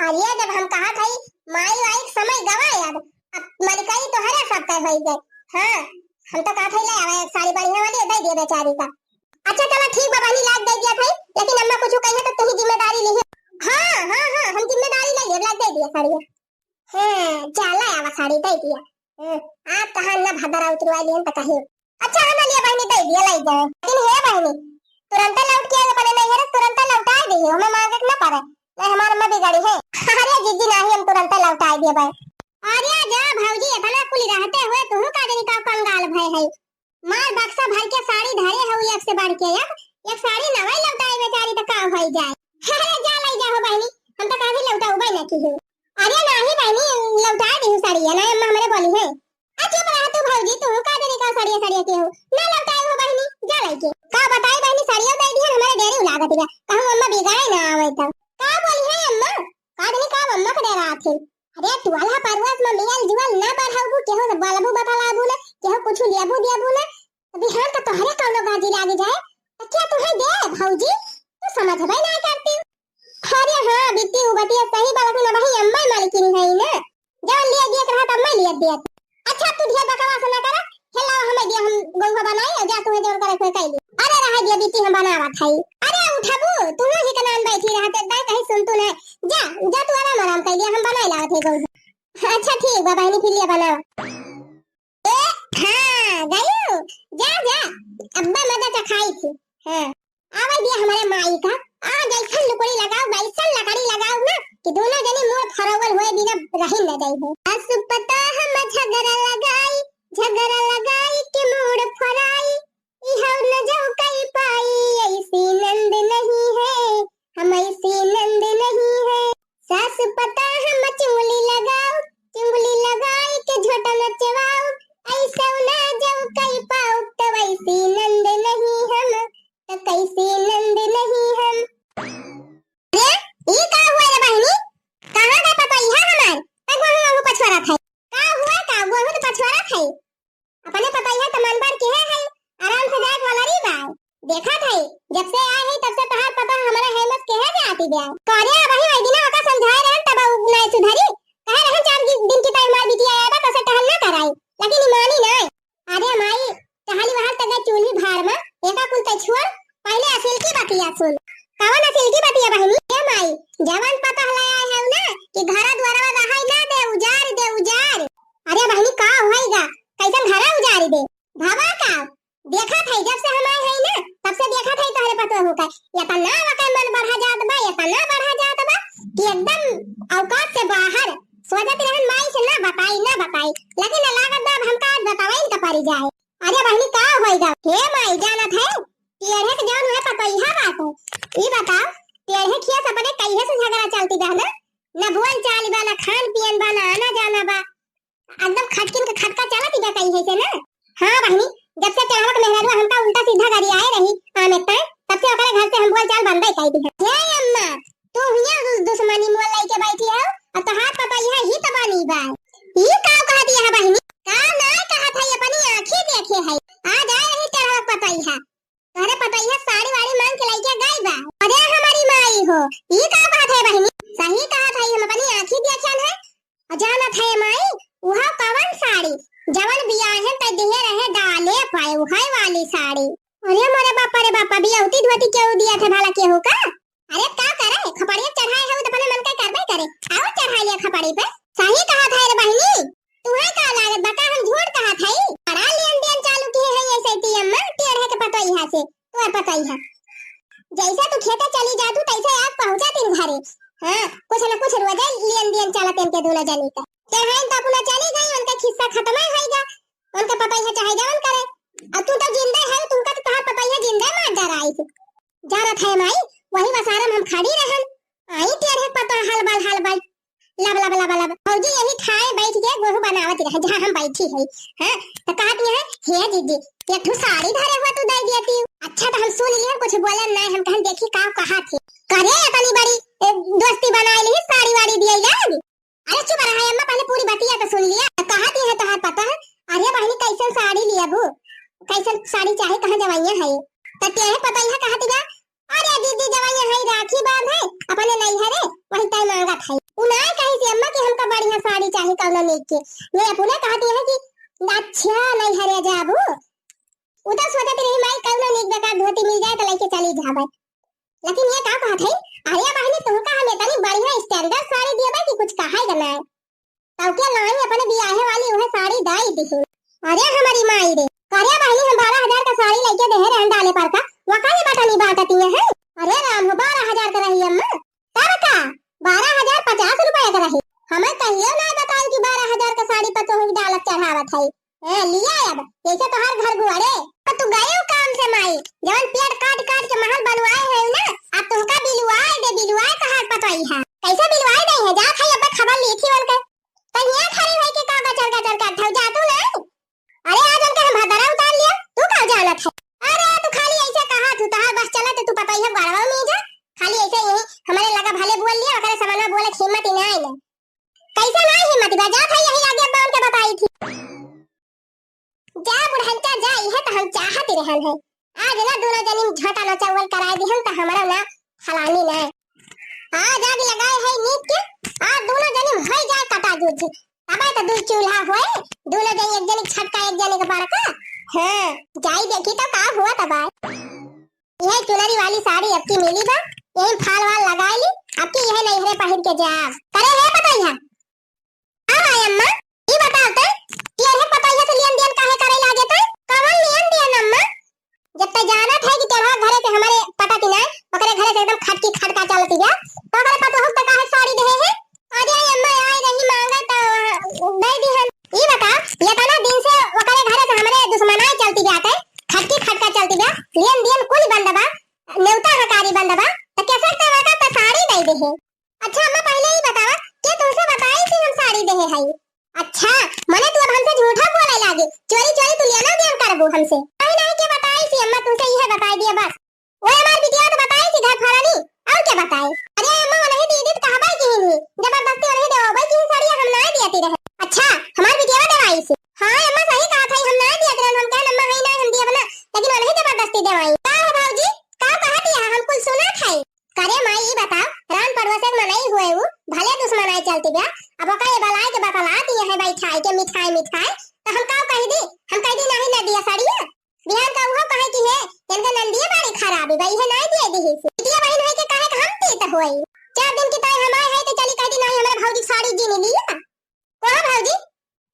अरे जब हम कहत हई, माई वाई के समय गवा अब, अब मलिकाई तोहरे सब कह होई गए। हाँ, हम तो कहत हई ले आवे एक साड़ी बढ़िया वाली, दे दिए बेचारी का। अच्छा चला ठीक बा बहिनी, लाग दे दिया भाई, लेकिन अम्मा कुछ कहिए तो तुही जिम्मेदारी लिही। हाँ, हाँ, हाँ, हम जिम्मेदारी ले लेब, लाग दे दिया साड़ी। हाँ, चला आवा साड़ी दे दिया। हाँ, आप कहाँ ना भदरा उतरवा लिहन तो कहीं। अच्छा, हम लिया बहिनी, दे दिया, ले जाए। लेकिन हे बहिनी, तुरंते लौट के आवे, अपने नैहर से तुरंते लौटाए दे, हमें मांगे के ना पड़े, नहीं हमार अम्मा बिगड़ी है। अरे जीजी, नहीं, हम तुरंते लौटाए दिए भाई। अरे जा भौजी, इतना कुल रहते हुए तू का जनी का कंगाल भय है। मार बक्सा भर के साड़ी धरे हऊ, एक से बढ़ के एक, एक साड़ी नवाई लौटाए बेचारी, तो का होई जाए। अरे जा ले जा हो बहिनी, हम तो कभी लौटाउबे ना की हो। अरे नाही बहिनी, लौटाए दी साड़ी, ना अम्मा हमरे बोली है। आ चुप रहा तू भौजी, तू का देने का साड़िया साड़िया के हो? ना लौटाए हो बहिनी, जा लइके। का बताई बहिनी, साड़िया दे दिहन, हमारे डेरी लागत बा। कहूँ अम्मा बिगाड़े ना आवे तो। का बोली है अम्मा? का देने का अम्मा के डेरा आथे? अरे टुअलहा परवस में मियल जुअल ना बढ़ाबू, केहू से बोलबू बतलाबू ना, केहू कुछ लेबू देबू ना। अभी हम तो तोहरे कौनो गाजी लाग जाए, तो क्या तुम्हें दे भौजी? तू समझबे ना करती। अरे हाँ, बिट्टी, उ बतिया सही बा, लेकिन अबही अम्मा मालकिन है ना, जवन लिए दियत रहा, तब मैं लिए दियत। अच्छा, तू ढेर बकवास ना करा, हे लाओ, हमें दिया, हम गोइठा बनाई, और जा, तुम्हें जवन करे, कोई कह ली। अरे रहा दिया बिट्टी, हम बनावत हई। अरे उठबू, तू ही कनान बैठी रहते, दाई कहीं सुन तू नहीं, जा, जा, तू आराम, आराम कर लिया, हम बनाई लावत है गोइठा। अच्छा, ठीक बा बहिनी, फिर लिया बनावा। ए, हाँ, गयू, जा, जा, अब्बा मजा चखाई थी। हाँ, आवे दिया हमारे माई का, आ जैसन लुकड़ी लगाओ, वैसन लकड़ी लगाओ ना, कि दोनों जने मुंह फरोवल हुए बिना रही न जाई हो। सासु पतोह में झगड़ा लगाई, झगड़ा लगाई के मूड़ फराई, इहो न जाऊ कई पाई, ऐसी नंद नहीं है, हम ऐसी नंद नहीं है। सास पतोह में चुंगली लगाओ, चुंगली लगाई के झोटा नचवाओ, ऐसा ना जाऊ कई पाओ, तो वैसी नंद नहीं हम, तो कैसी नंद नहीं हम। अरे, ई का हुआ रे बहिनी? कहाँ गए पतोहिया हमार? तक वहाँ वहाँ पछवारत है। का हुआ का? वहाँ तो पछवारत है। अपने पतोहिया त मन भर केहे है, आराम से जाए वाला री बा। देखत है, जब से आए है तब से तहार पतोह हमारे हेमत केहे जाती बा। करे अबही वही दिन ओका समझाए रहन तब उ नाय सुधरी। कहे रहन चार दि-, दिन की तय हमार बिटिया आया बा, तसे टहल ना कराई, लेकिन ई मानी नाय। अरे माई, टहली वहां तक गए चूल्ही भार में, एका कुल तय छोड़, पहले असिल की बतिया सुन। कवन असिल की बतिया बहिनी? ए माई, जवन पतोह ले आए है ना कि घरा द्वारवा रहाई ना दे, उजार दे, उजार। अरे बहिनी, का होइगा? कैसन घरा उजारी दे? भवा का? देखत है, जब से हम आए हैं ना, तब से देखत है तोहरे पतोह का। इतना ओकर मन बढ़ा जात बा, इतना बढ़ा जात बा कि एकदम औकात से बाहर। सोचत रहन माई से ना बताई, ना बताई, लेकिन ना लागत बा, अब हमका आज बतावे के पड़ी जाए। अरे बहिनी, का होइगा? हे माई, जानत है, टेढ़े के जौन है पतोहिया बात है। ई बताओ, टेढ़े खिया से अपने कहिए से झगड़ा चलती बा ना? ना बोल चाल बा, ना खान पियन बा, ना आना जाना बा। एकदम खटकिन के खटका चलत बा कहीं है से ना। हाँ बहिनी, जब से चढ़ावत मेहरारू हमका उल्टा सीधा गरियाए रही, आमे तय, तब से ओकरे घर से हम बोल चाल बंदे कई दी है। हे अम्मा, तू हियां दु-, दुश्मनी मोल लेके बैठी है, और तोहार पतोहिया ही तो बनी बा। ई का कहत है बहिनी? का नाय कहत है, अपनी आँखी देखे है। आ जाए रही चढ़ावत पतोहिया। तोहरे पतोहिया साड़ी वाड़ी मांग के लइके गई बा। अरे हमारी माई हो, ई का कहत है बहिनी? सही कहत है, हम अपनी आँखी देखन है। और जानत है माई, उहा कवन साड़ी? जवन बियाहे त दिहे रहे डाले पाए, उहे वाली साड़ी। अरे मोरे बापा रे बापा, बियाहुती धोती केहू दिया थे भला केहू का? अरे का करे, खपड़िया चढ़ाए है, उ तो अपने मन के करबे करे। आओ चढ़ा लिया खपड़ी पे। सही कहत है रे बहिनी, तुहे का लागत बा का हम झूठ कहत हई? बड़ा लेन देन चालू किहे हई ऐसे ती अम्मा, टेढ़े के पतोहिया से, तोर पतोहिया। जैसे तू खेते चली जातू तैसे आज पहुँचा तीन घरे। हाँ, कुछ न कुछ रोजे लेन देन चलत इनके दोनों जनी का। चढ़ाइन तो अपना चली गई, उनका खिस्सा खत्म ही होइगा। उनका पतोहिया चाहे जवन करे। अब तू तो जिंदा है, तुमका तो तोहार पतोहिया जिंदा मार डराई। जानत है माई, वही वसारम हम खड़ी रहन। आई टेढ़े पतोह हलबल हलबल। लब, लब, लब, लब। भौजी यही ठाए बैठ के गोहूं बनावत रहे, जहाँ हम बैठी है। हाँ, तो कहत है, "हे जीजी, एक ठो साड़ी धरे हुआ तू दे दिया थी।" अच्छा, तो हम सुन लिया, कुछ बोले नहीं, हम कहन, "देखी का कहा थे।" करे इतनी बड़ी, ए, दोस्ती बनाए ली, साड़ी वाड़ी दिए जाए। अरे चुप रहा अम्मा, पहले पूरी बतिया तो सुन लिया। तो कहत है तोहार पतोह, "अरे बहिनी, कैसन साड़ी लियाबू, कैसन साड़ी चाहे, कहाँ जवाइयाँ है?" तो तेहे पतोहिया कहत बा, अरे दीदी, जवाइयाँ है, राखी बांध है, अपने नैहरे, वही तय मांगत है। उ कौनो नीक के। ये अपने कहती है कि अच्छा नैहरे जाबू। उ तो सोचत रही माई कौनो नीक बेकार धोती मिल जाए तो लेके चली जाबे। लेकिन ये का कहत है, अरे बहिनी तुमका हम इतनी बढ़िया standard साड़ी दिए कि कुछ कहा ही ना। तब के लाई अपने बियाहे वाली उहे साड़ी दाई दिही। अरे हमारी माई रे, करे बहिनी हम बारह हजार का साड़ी लेके देहे रहन डाले पर का, वका ये बटनी बांटती है। अरे राम हो, बारह हजार का रही अम्मा, तब का बारह हजार पचास रुपया का रही। हमें कहियो ना बताई कि बारह हजार का साड़ी पर तोहू डालत चढ़ावत है। ए, लिया अब, जैसे तोहार घर गुआरे। तो तू गए हो काम से माई, जवन पेट काट काट के महल बनवाए है ना, अब तुमका बिलुआए दे, बिलुआए तोहार पतोई है। कैसे बिलुआए दे है, जात है अब खबर ली थी उनके। तो यहाँ खड़ी हुई के का गचर गचर करत हऊ, जा तू नहीं। अरे आज उनके हम भदरा उतार लिया, तू का जानत है? अरे तू खाली ऐसे कहा, तू तहार बस चलत, तू पतोई है गड़वा में जा। खाली ऐसे यही हमारे लगा भले बोल लिया, ओकरे सामने बोले के हिम्मत ही ना आइले। कैसे ना हिम्मत बा, जात है यही आगे अब्बा उनके बताई थी। जा बुढ़ंचा जा, इहे तो हम चाहत रहन है। आज ना दोनों जनी में झोटा ना चौवल कराए दिहन तो हमारा ना फलानी ना। आज आग लगाए है नीक के, आज दोनों जनी में होई जाए कटा जुझ। तबे तो दू चूल्हा होए, दोनों जनी एक जनी के छटका एक जनी के बड़का। हाँ, जाई देखी तो का हुआ तबाय। यह चुनरी वाली साड़ी अबकी मिली बा, यही फाल वाल लगाई ली, अबकी यह नैहरे पहिर के जाब। करे है पतोहिया? हाँ, हाँ, अम्मा, ई बताओ ते, कि अरे पतोहिया से लेन देन काहे करे लागे ते? कवन लेन देन अम्मा? जब ते जानत है कि तेरा घरे से हमारे पता की ना, ओकरे घरे से एकदम खटकी खटका चलती है, तो ओकरे पतोह के काहे साड़ी देहे है? अरे अम्मा, आए रही मांगे तो दे दिहन। ई बताओ, ये तना दिन से ओकरे घरे से हमारे दुश्मनाई चलती बाटे, खटकी खटका चलती बा, लेन देन कुल बंद बा, नेवता हकारी बंद बा, तो कैसे ते ओकर ते साड़ी दे देहे? अच्छा अम्मा, पहले ही बतावा, के तुमसे बताई कि हम साड़ी देहे हई? अच्छा, मने तू अब हमसे झूठा बोले लागे, चोरी चोरी तू लेना देन करबू हमसे? नहीं नहीं, के बताई कि अम्मा, तुमसे यह बताई दिया बस। वो हमार बिटिया तो बताई कि घर फरानी, और क्या बताई? अरे अम्मा, वो नहीं दीदी तो कहबाई की ही नहीं, जबरदस्ती वो नहीं देवाबाई की ही साड़ी हम ना दियाती रहे। अच्छा, हमार बिटिया देवाई से? हाँ अम्मा, सही कहा था, हम ना दियाती रहे, हम कहे अम्मा है ना, हम दिया ना, लेकिन वो नहीं जबरदस्ती देवाई। का हो भौजी, का कहत है, हम कुल सुना था। करे माई, ई बताओ, रान पड़वा से मनई हुए उ, भले दुश्मनाई चलती बा, अब ओका ये बलाई के बतला दिए है बैठाई के मिठाई मिठाई, तो हम का कह दी? हम कह दी नहीं ना दिया साड़िया। बिहान का उहो कहे कि हे, इनका नंदिया बड़ी खराब है, ये नहीं दिए दी ही। बिटिया बहन है के कहे कि हम तीत होई। चार दिन की ताई हमारे है तो चली कह दी नहीं, हमारे भौजी साड़ी जी ने लिया। कहा भौजी,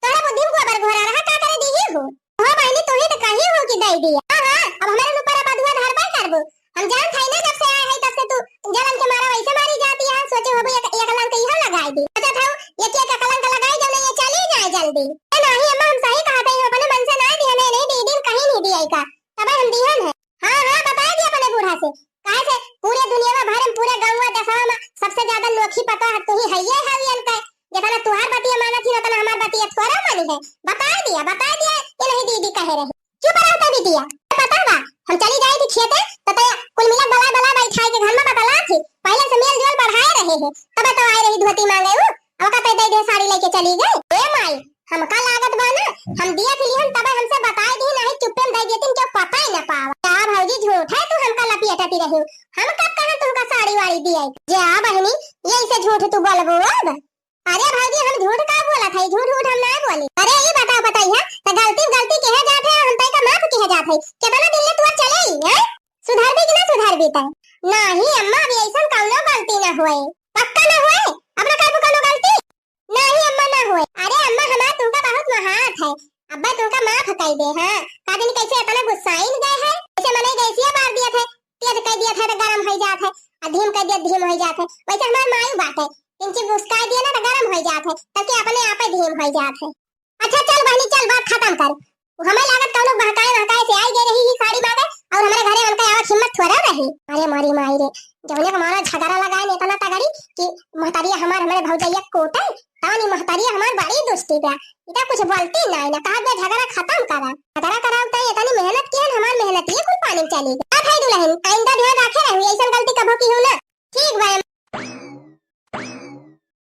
तोहरा बुद्धि में गोबर घोरा रहा, का करे दीही हो? हो बहिनी, तू ही तो कही हो कि दे दिया। हाँ, हाँ, अब हमारे ऊपर अब अधुआ धरबे करबो। हम जान थाई ना, जब से आए है तब से तू जलन के मारा वैसे मारी जाती है। सोचे हो एक, एक कलंक इहो लगाई दी। अच्छा था, एक, एक कलंक लगाई, जब ये चली जाए जल्दी। ए नहीं अम्मा, हम सही कहा था, अपने मन से ना दी, हमें नहीं दी, दिन कहीं नहीं दिया का। तब हम दिहन है। हाँ, हाँ, बताए दिया अपने बूढ़ा से। काहे से पूरे दुनिया में, भरे में, पूरे गाँव में, देशवा में सबसे ज्यादा नोखी पता है तू ही है, ये है ये इनका। जितना तुहार बतिया मानत ही, उतना हमार बतिया थोड़ा मानी है। बताए दिया, बताए दिया, ये नहीं दीदी कहे रही। चुप रहो तो बिटिया, पता बा, हम चली जाए थी खेते, तो तया कुल मिला बला बला बैठाए के घर में बतला थी। पहले से मेल जोल बढ़ाए रहे हैं, तब तो आए रही धोती मांगे वो, अब का दे दे साड़ी लेके चली गई। ए माई, हमका लागत बा ना, हम दिया थी लिहन तब हमसे बताए दी नहीं, चुप्पे में दे देती, क्यों पता ही ना पावा। का भौजी झूठ है, तू हमका लपियटती रही, हम कब कहा तुमका साड़ी वाड़ी दिया? जा बहनी, यही से झूठ तू बोलबो अब। अरे भौजी, हम झूठ का बोला था, झूठ झूठ हम ना बोली। अरे ये बताओ, बताई है, तो गलती गलती कहे जात है, हम तय का माफ कहे जात है। कितना दिन ले तू चले ही है, सुधरबी कि ना सुधरबी तय? नहीं अम्मा, अभी ऐसा कौनो गलती ना होए। पक्का ना होए? अब ना करबू कौनो गलती? नहीं अम्मा, ना होए। अरे अम्मा, हमार तुमका बहुत महात है, अब्बा तुमका माफ कर दे। हाँ, का दिन कैसे इतना गुस्साइन गए है, जैसे मने गैसिया बार दिया था, तेज कर दिया था तो गरम हो जात है, और धीम कर दिया धीम हो जात है। वैसे हमार मायू बात है, इंची गुस्सा दिया ना तो गरम हो जात है, तब के अपने आप ही धीम हो जात है। अच्छा चल बहनी चल, बात खत्म कर। हमें लागत कौनो बहकाए बहकाए से आई गई रही ही साड़ी मांगे, और हमारे घरे उनका आवत हिम्मत थोड़ा रही। अरे मोरी माई रे, जौने हमारा झगड़ा लगाए ने इतना तगड़ी कि महतारिया हमार हमारे भौजैया कोटे, तानी महतारिया हमार बड़ी दुष्टी बा। इता कुछ बोलती ना, ना कहा बे झगड़ा खत्म करा। झगड़ा कराओ तय इतनी मेहनत की है, हमार मेहनत ये कुल पानी में चली गई। अब है दुल्हन, आइंदा ध्यान रखे रहू, ऐसा गलती कभो की हो ना। ठीक बा।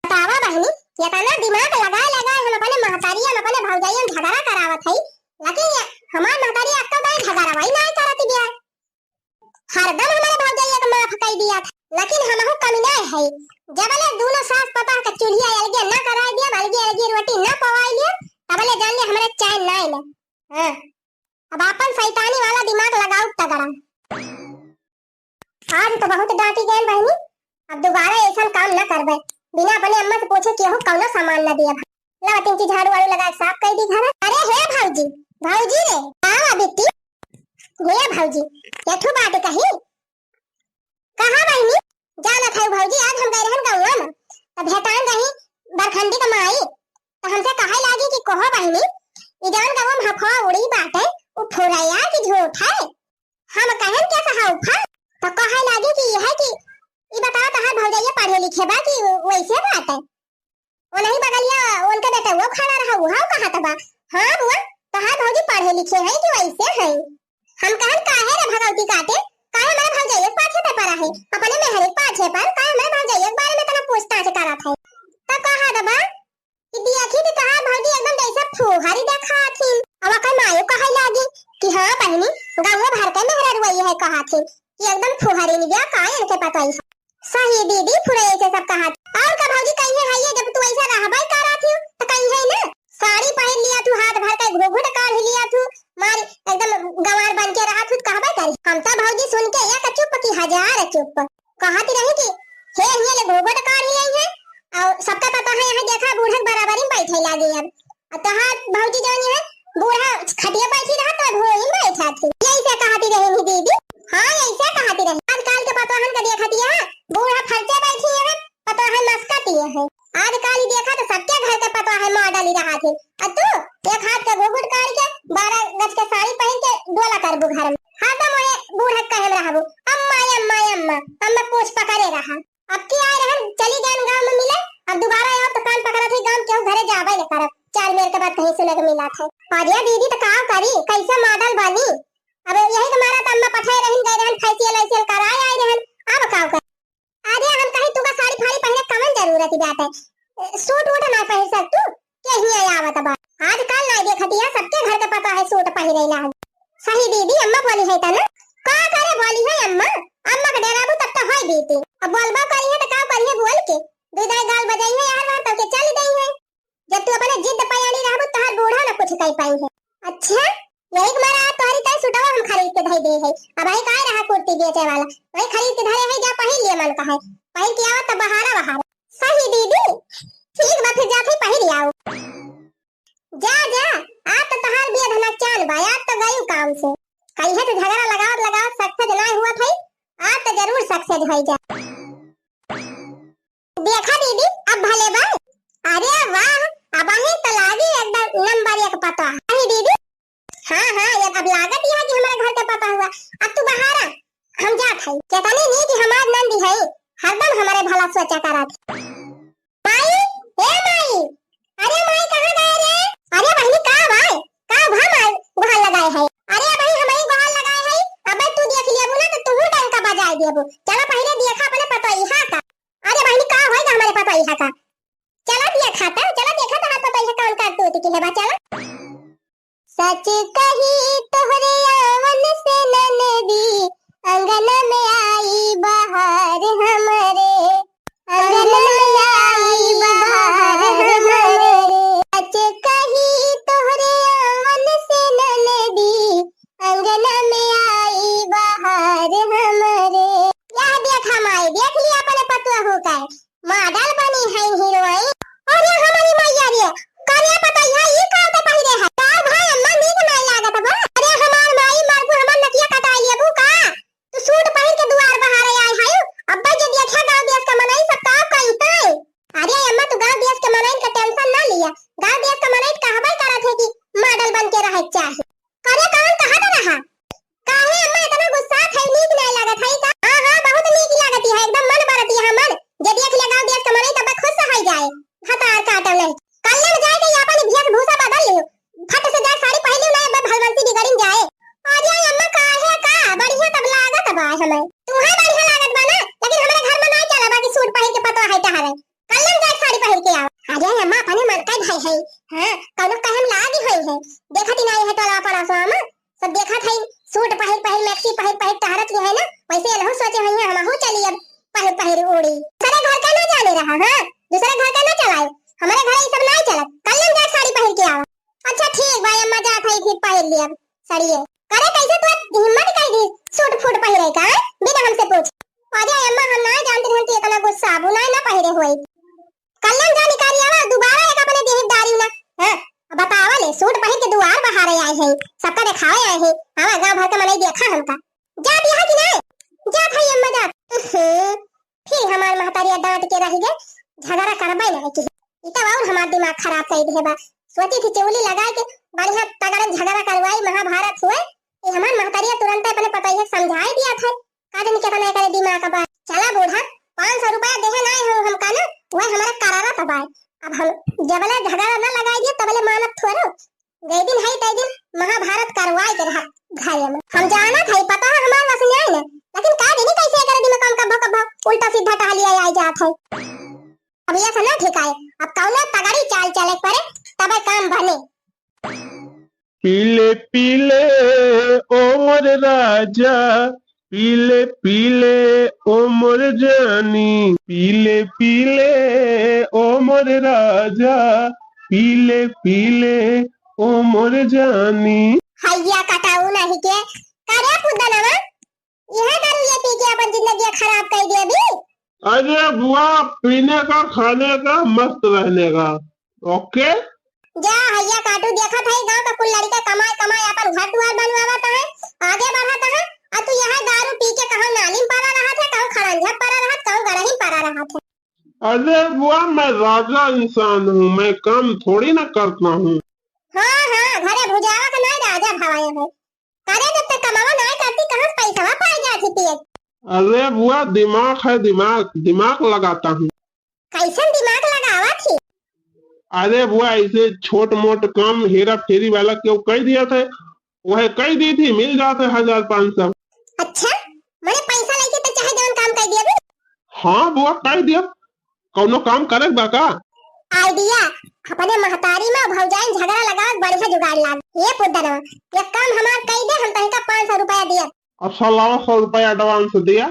बतावा बहनी, इतना दिमाग लगाए लगाए हम अपने महतारी, हम अपने भौजाई में झगड़ा करावत हई, लेकिन ये हमार महतारी आपका दाई झगड़ा वही ना करत गया। हरदम हमारे भौजाई के माफ कर दिया था, लेकिन हमहू कमी ना है। जबले दोनों सास पतोह के चूल्हिया अलगे ना कराए दिया, अलगे अलगे रोटी बिना अपने अम्मा से पूछे केहू कौनो सामान ना दिया। लावा तनी झाड़ू वाड़ू लगा के साफ कर दी घर। अरे हे भौजी, भौजी रे, का बा बेटी? हे भौजी, एठू बात कही। कहाँ बहिनी? जानत है भौजी, आज हम गए रहन गौवा में, त भेटान रही बरखंडी के माई, त हमसे कहे लागी कि कहो बहिनी, ई जवन गौवा में हफवा उड़ी बाटे, उ फुरैया कि झूठ है? हम कहन के सहाउ फल, त कहे लागी कि यह कि ई बताओ तहार भौजैया पढ़े लिखे बा कि वैसे बाटे? ओनही बगलिया उनके बेटउआ खड़ा रहा, उहाउ कहत बा, "हाँ बुआ, तोहार भौजी पढ़े लिखे हैं कि वैसे हैं?" हम कहन, "काहे रे भगवती काटे, काहे हमरे भौजैया के पाछे ते पड़ा है, अपने मेहरे के पाछे पर, काहे हमरे भौजैया के बारे में इतना पूछताछ करत है?" तब कहत बा कि देखी तो तोहार भौजी एकदम जैसे फुहरी देखाथिन। अब ओकर मायो कहे लागी कि, "हाँ बहिनी, गाँव भर के मेहररुआ है कहथिन कि एकदम फुहरी निया का इनके पतोई है।" सही दीदी, फुरैया से सब कहा। और का भौजी कहिए है ये, जब तू ऐसे रहबे करत हियो, त कहिए ना। साड़ी पहिर लिया तू, हाथ भर के घूघूट काढ़ लिया तू, मारी एकदम गंवार बन के रहा तू, त कहबे करी। हम त भौजी सुन के एक चुप कि हजार चुप। कहत रही कि हे हिया ले घूघूट काढ़ लिया है, और सबका पता है यहाँ देखा बूढ़क बराबरी में बैठे लागी अब। आ तोहार भौजी जौन है, बूढ़ा खटिया बैठी रहा, तो भोई में बैठा थी। यही से कहती रही नी दीदी। हाँ, यही से कहती रही। आजकल के पतोहन का देखती है, बूढ़ा फरचे बैठी है, पतोहन मस्का पिए है। आजकल ही देखा तो सबके घर के पतोहन मॉडल ही रहा थे। और तू एक हाथ के घूघूट काढ़ के, बारह गज के साड़ी पहन के डोला करबू घर में। हरदम वही बूढ़ा कहे में रहबू, "अम्मा, अम्मा, अम्मा, अम्मा पूछ पकड़े रहा।" अब की आए रहन, चली गए गाँव में मिले, अब दोबारा आओ तो कान पकड़ा थे, गाँव केहू घरे जाबे न करब। चार मेर के बात कहीं सुने के मिला थे। अरे दीदी तो का करी, कैसे मॉडल बनी? अब यही के मारा तो अम्मा पठाए रहन, गए रहन, फेशियल वेशियल कराए आए रहन, अब का कर? अरे हम कहीं तुका साड़ी फाड़ी पहने कवन जरूरत बाटे? सूट वूट ना पहिर सक तू? के हिया आवत बा। आजकल नाई देखत या, सबके घर के पतोह सूट पहिरेला। सही दीदी, अम्मा बोली है तना। का करे बोली है अम्मा? अम्मा के डेराबू तब तो होई बीती। अब बोलबो करी है तो का करी है बोल के? दू दाई गाल बजाई है यार, बाहर तब के चल दई है। जब तू अपने जिद पयानी रहबू, तोहार बूढ़ा ना कुछ कह पाई है। अच्छा, यही के मारा आज तोहरी ताई सूटवा हम खरीद के धई दे है। अब आई काय रहा कुर्ती बेचे वाला, वही खरीद के धरे है, जा पहिर लिए मन का है, पहिर के आवा तब बहारा बहारा। सही दीदी, ठीक बा, फिर जात ही पहिर आओ। जा, जा, आज तो तहार बिया धनक चाल बा, आज तो गयू काम से। कहिए तो झगड़ा लगावत लगावत success ना हुआ था, आज तो जरूर success होई जा। देखा दीदी, अब भले बा। अरे वाह, अब ही तो लागी एकदम नंबर एक पता। अरे दीदी, हाँ, हाँ, ये अब लागत यह कि हमारे घर के पता हुआ। अब तू बहारा, हम जात हई। केतनी नीक हमार नंदी है, हरदम हमारे भला सोचा करत। माई, ए माई, अरे माई, कहाँ गए रे? अरे बहिनी, का भाई, का भा माई, गोहार लगाए है? अरे बहिनी, हमारी गोहार लगाए है, अबे तू देख लिया ना तो तू डंका बजाए देबू। चला पहले देखा अपने पतोहिया का। अरे बहिनी, का होएगा हमारे पतोहिया का? चला देखा तो, चला देखा तो, हाथ पतोहिया कौन करतूत की है बा, चला। सच कही तोहरे आवन से ननदी, अंगन में आई बहार हमरे, अंगन में आई बहार हमरे। सच कही तोहरे आवन से ननदी, अंगन में आई बहार हमरे। यह देखा माई, देख लिया अपने पतोहू का। मॉडल बनी है हीरोइन। अरे हमारी मैया रे, करिया पतोहिया ई का तो पहिरे है? का भाई अम्मा नीक नाई लागत बा। अरे हमार माई मरबू, हमार नकिया कटाई लेबू का? तू सूट पहिर के दुआर बहारे आए है। अब्बा जे देखा गाँव देश का मनई सब का कही तई। अरे अम्मा तू गाँव देश के मनई का tension ना लिया। गाँव देश का मनई कहबे करत है कि मॉडल बन के रहे के चाही। करे कौन कहत रहा? काहे अम्मा इतना गुस्सा है, नीक नहीं लागत है का? हाँ, हाँ, बहुत नीक लागत है, एकदम मन बरत है हमर। जे देख ले गाँव देश का मनई तब खुश हो जाए। भतार काटल नहीं। कल्ले में जाए के अपन भेष भूषा बदल लियो। फट से जाए साड़ी पहन लियो, नहीं अब भलवंती बिगड़िन जाए। अरे अम्मा काहे का? बढ़िया तब लागत बा हमें। तुम्हें बढ़िया लागत बा ना, लेकिन हमारे घर में नहीं चला बा कि सूट पहन के पतोह है टहरे। कल्लम जाए साड़ी पहिर के आओ। अरे अम्मा, अपने मन का भाई है। हाँ, कौनो कहम लागी होई है। देखत ही नहीं है टोला पड़ोसवा में। सब देखत है, सूट पहिर पहिर, मैक्सी पहिर पहिर टहरत ही है ना, वैसे एनहू सोचे होई है, हमहू चली अब पहिर पहिर उड़ी। दूसरे घर का ना जाने रहा, हाँ, दूसरे घर का ना चलाए। हमारे घर ये सब नहीं चलत। कल्लम जाए साड़ी पहिर के आओ। अच्छा ठीक भाई अम्मा, जात है फिर पहिर लिया साड़िए। करे कैसे तू हिम्मत कर दी सूट फूट पहिरे का, बिना हमसे पूछ? अरे अम्मा, हम ना जानते रहन कि इतना गुस्सा, अब ना, ना पहिरे होई। कल्लन जा निकाली आवा, दोबारा एक अपने देह डारी ना। हाँ, बतावा ले, सूट पहिर के दुआर बहारे आए हैं, सबका देखावे आए हैं। आवा, गाँव भर के मनई देखा हमका। जा दिया कि नहीं? जा भाई अम्मा जा। हम्म, फिर हमार महतारिया डांट के रह गए, झगड़ा करबे नहीं की। ई तो और हमार दिमाग खराब कर दे बा। सोची थी चोली लगा के बढ़िया तगड़न झगड़ा करवाई, महाभारत हुए। ये हमार महतारिया तुरंत अपने पतोहिया के समझाई दिया था। का जानी केतना एकरे दिमाग बा। चला बूढ़ा, पाँच सौ रुपया देहे नाई हो हमका ना, वह हमारा करारा तो बा। अब हम जबले झगड़ा ना लगाई दिए, तबले मानत थोड़ो। जय दिन है, तय दिन महाभारत करवाई के रहा घरे में। हम जानत है, पता है हमार वस न्याय न, लेकिन का जानी कैसे एकरे दिमाग में कब्बो कब्बो उल्टा सीधा टहलिया आई जात है। अब ये से ना ठिकाए, अब कौनो तगड़ी चाल चले के पड़े, तबे काम बने। पीले पीले ओ मोर राजा, पीले पीले ओ मोर जानी, पीले पीले ओ मोर राजा, पीले पीले ओ मोर जानी। हैया कटाऊ नहीं के, करे पुदनवा, यह दारू ये पी के अपन जिंदगी खराब कर दिया भी। अरे बुआ, पीने का, खाने का, मस्त रहने का, ओके? जा हैया काटू, देखत है गांव का कुल लड़का कमाए कमाए अपन घर दुआर बनवावत है, आगे बढ़त है, और तू यह दारू पी के कहूँ नाली में पड़ा रहत है, कहूँ खड़ंजा पड़ा रहत, कहूँ गड़ही पड़ा रहत है। अरे बुआ, मैं राजा इंसान हूँ, मैं काम थोड़ी ना करता हूँ। हाँ हाँ, घरे भुजावा का नहीं राजा भवाया है। अरे, जब तक कमावा नाय करती, कहाँ से पैसवा पाए जात ही पिए? अरे बुआ, दिमाग है दिमाग, दिमाग लगाता हूँ। कैसन दिमाग लगावा थी? अरे बुआ, ऐसे छोट मोट काम हेरा फेरी वाला क्यों कह दिया था, वह कह दी थी, मिल जाते हजार पाँच सौ। अच्छा, मने पैसा लेके तो चाहे जौन काम कर दिया भी। हाँ बुआ, कह दिया। कौनो काम करे बा का? आइडिया, अपने महतारी में भौजाइन झगड़ा लगावत बढ़िया जुगाड़ लाग। ये पुदनवा, ये काम हमार कई दे, हम तनिका पाँच सौ रुपया दिया। अच्छा लावा, सौ रुपया एडवांस दिया।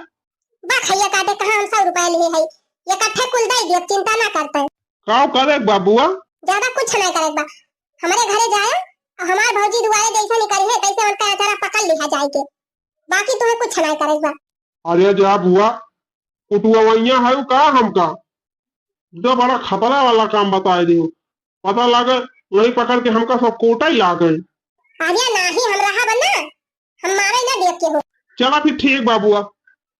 बा खैया काटे, कहाँ हम सौ रुपया लिए है, ये इकट्ठे कुल दे दिया, चिंता ना करते। का करे बा बुआ? ज्यादा कुछ नहीं करे बा, हमारे घरे जाए और हमार भौजी दुआरे जैसे निकली है तैसे उनका अचारा पकड़ लिया जाए के, बाकी तुम्हें कुछ नहीं करे बा। अरे जा बुआ, कुटुआवैया है का हमका? इतना बड़ा खतरा वाला काम बताए दियो। पता लागे वही पकड़ के हमका सब कोटा ही लागे। अरे नाही, हम रहा बन्ना, हम मारे ना देख के हो। चला फिर ठीक बा बुआ,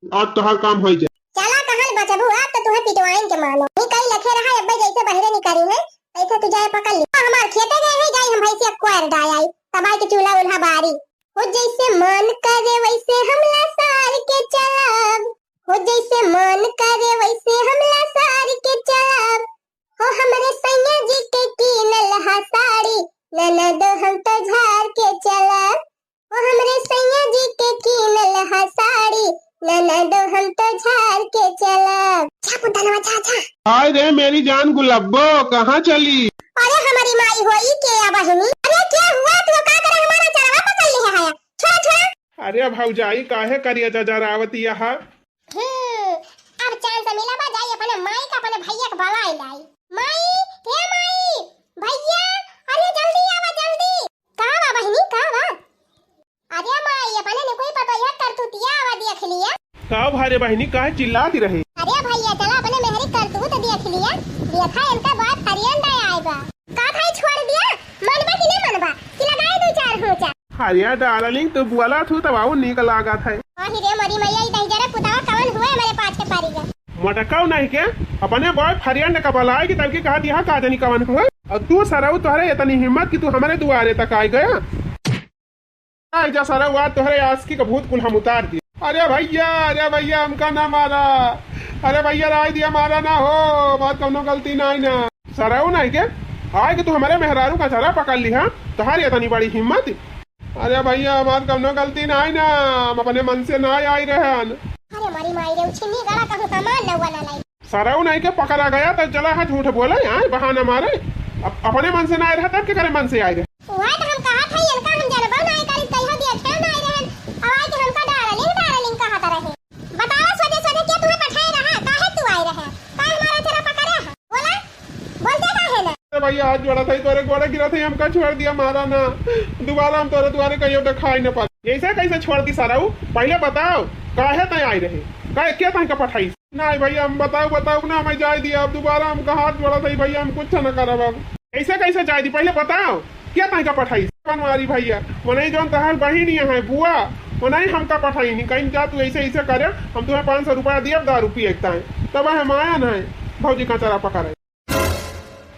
आज तोहार काम होई जाए। चला कहल बचबू, आज तो तुहे पिटवाइन के मानो। ही कई लखे रहा, अब्बे जैसे बहरे निकली है, तैसे तू जाए पकड़ ली। हमार खेते गए है, जाई हम भैंसिया कोयर डाय आई, तबाई के चूल्हा उल्हा बारी। हो जैसे मन करे वैसे हम लसार के चलब, हो जैसे मन करे वैसे हम लसार के चलब। हो हमरे सैया जी के कीनल हा साड़ी, ननद हम तो झार के चलब। हो हमरे सैया जी के कीनल हा साड़ी, ननद हम तो झार के चलब। छाप धनवा छा छा। हाय रे मेरी जान गुलाबो, कहाँ चली? अरे हमारी माई होई के या बहिनी? अरे क्या हुआ? तू का करे हमारा चरवा पकड़ ले है? छोड़ा, छोड़ा। अरे भौजाई, काहे करिया जजरावती यहाँ? हम्म, अब चांस मिला बा, जाई अपने माई का, अपने भैया के बुलाई लाई। माई, हे माई, भैया, अरे जल्दी आवा, जल्दी। का बा बहिनी, का बा? अरे माई, अपने ने कोई पता यह करतूतिया आवा देख लिया। का भा रे बहिनी, काहे चिल्लाती रहे? अरे भैया, चला अपने मेहरी करतूत देख लिया। देखा इनका बॉयफ्रेंड आए बा। का भाई छोड़ दिया? मनबा कि नहीं मनबा? कि लगाए दो चार होचा? अरे डार्लिंग, तू बोला थू तब आऊ नीक लागत है। अहि रे मोरी मैया, ई दहिजरा पुतावा कवन हुए हमरे पाछे पड़ी गए। मटकाऊ नहीं के, अपने बॉयफ्रेंड का बुलाए कि तब की कहा दिया का जानी कवन हुए। और तू सरऊ, तोहरे इतनी हिम्मत कि तू हमारे दुआरे तक आ गया। आए जा सरऊ, आज तोहरे आशिकी का भूत कुल हम उतार दिए। अरे भैया, अरे भैया, हमका ना मारा। अरे भैया, राय दिया, मारा ना हो, बात कौनो गलती ना है ना। सरऊ नहीं के, आए कि तू हमारे मेहरारू का चरा पकड़ ली, हाँ? तोहार इतनी बड़ी हिम्मत। अरे भैया, हमार कौनो गलती ना है ना, हम अपने मन से ना आई रहन। अरे मरी माई रे, उछिन्नी गड़ा कहूँ सामान लउआ ना लाई। सरऊ नहीं के पकड़ा गया तो चला है झूठ बोले, हाँ, बहाना मारे। अब अपने मन से ना आए रहे तब के करे मन से आए रहे। वह तो हम कहा था, इनका हम जनबो ना करी, कहियो देखे ना आए रहन। अब आए के हमका डार्लिंग, डार्लिंग कहा था रहे। बताओ सोझे सोझे के तुम्हें पठाए रहा, काहे तू आए रहे? काहे हमारा चेहरा पकड़े है? बोला, बोलते काहे ना? अरे भैया, हाथ जोड़ा था, तोरे गोड़े गिरा था, हमका छोड़ दिया, मारा ना। दोबारा हम तोरे दुआरे कहियो दिखाई न पाते। ऐसे कैसे छोड़ दी सरऊ? पहले बताओ, काहे तय आए रहे? अरे, के तोहका पठाइस? नहीं भइया, हम बताओ, बताओ ना, हमें जाए दिया। अब दोबारा हमका हाथ जोड़त है भइया, हम कुछ न करब अब। ऐसे कैसे जाए दी, पहले बताओ, के तोहका पठाइस? बनवारी भइया, वो नहीं जौन तोहार बहिन ही है बुआ, वो नहीं हमका पठाई नहीं, कहीं जा तू ऐसे, ऐसे करे, हम तुम्हें पाँच सौ रुपया दिया, दारू पिए के ताई। तब हम आया नहीं, भौजी का चरा पकड़े।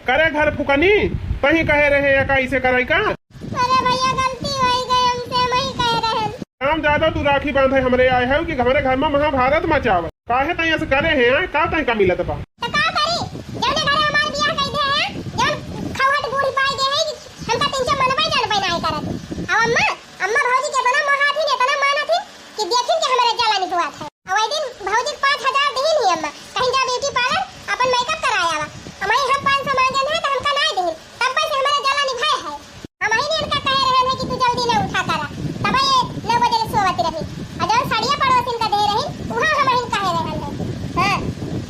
करे घर फुकनी, तही कहे रहे या का इसे कराई का? अरे भइया, गलती होई गई हमसे, हम ही कहे रहे। काम ज्यादा तू राखी बांधे हमरे आए है कि हमरे घर में महाभारत मचावे। काहे तई ऐसे करे हैं, आए? का तई का मिलत बा? तो का करी? जौने घरे हमार बियाह कई दे हैं, जौन खौहट बूढ़ी पाई दे है कि हमका तीन चार मनबे जानबे नाई करत। अब अम्मा, अम्मा भौजी के इतना मोहात हिन, इतना मानत हिन कि देखिन के हमरे जलन हुआ था। अब वही दिन भौजी के पाँच हजार दिहिन ही अम्मा, कहीं जा ब्यूटी पार्लर अपन मेकअप कराया आवा। हमारी हम पाँच सौ मांगे हैं तो हमका नाई दिहिन, तब से हमारा जलन भय है। हम ही इनका कहे रहन है कि तू जल्दी ना उठा करा, तब ये नौ बजे ले सोवत रही। और जौन साड़िया पड़ोसिन का दे रही, वहाँ हम ही कहे रहन है। हाँ,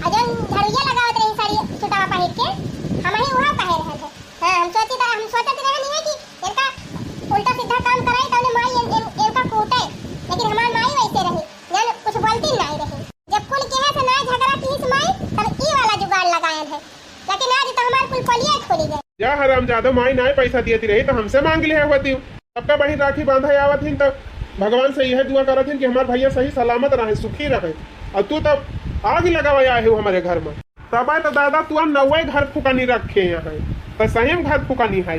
और जौन झड़ुइया लगावत रही साड़ी चुटावा पहिर के, हम ही वहाँ कहे रहन है। हाँ, हम सोची था, हम सोचत रहन है कि इनका उल्टा सीधा काम कराई, तौने माई इन, इन, इनका कूटे, लेकिन हमार माई वैसे रही, जौन कुछ बोलती नहीं रही। जब कुल केहे से ना झगड़ा किहिस माई, तब ई वाला जुगाड़ लगायन है। लेकिन आज तो हमार कुल पोलिया खुली गए। जा हरामजादा, माई नाय पैसा दियत रही तो हमसे मांग लिहे होती। सबका बहिन राखी बांधे आवत हिन तो भगवान से यह दुआ करत हिन कि हमार भैया सही सलामत रहे, सुखी रहे। और तू तब आग लगावे आए हो हमारे घर में। तब तो दादा तू हम नौवे घर फुकानी रखे यहाँ, तो सही में घर फुकानी है।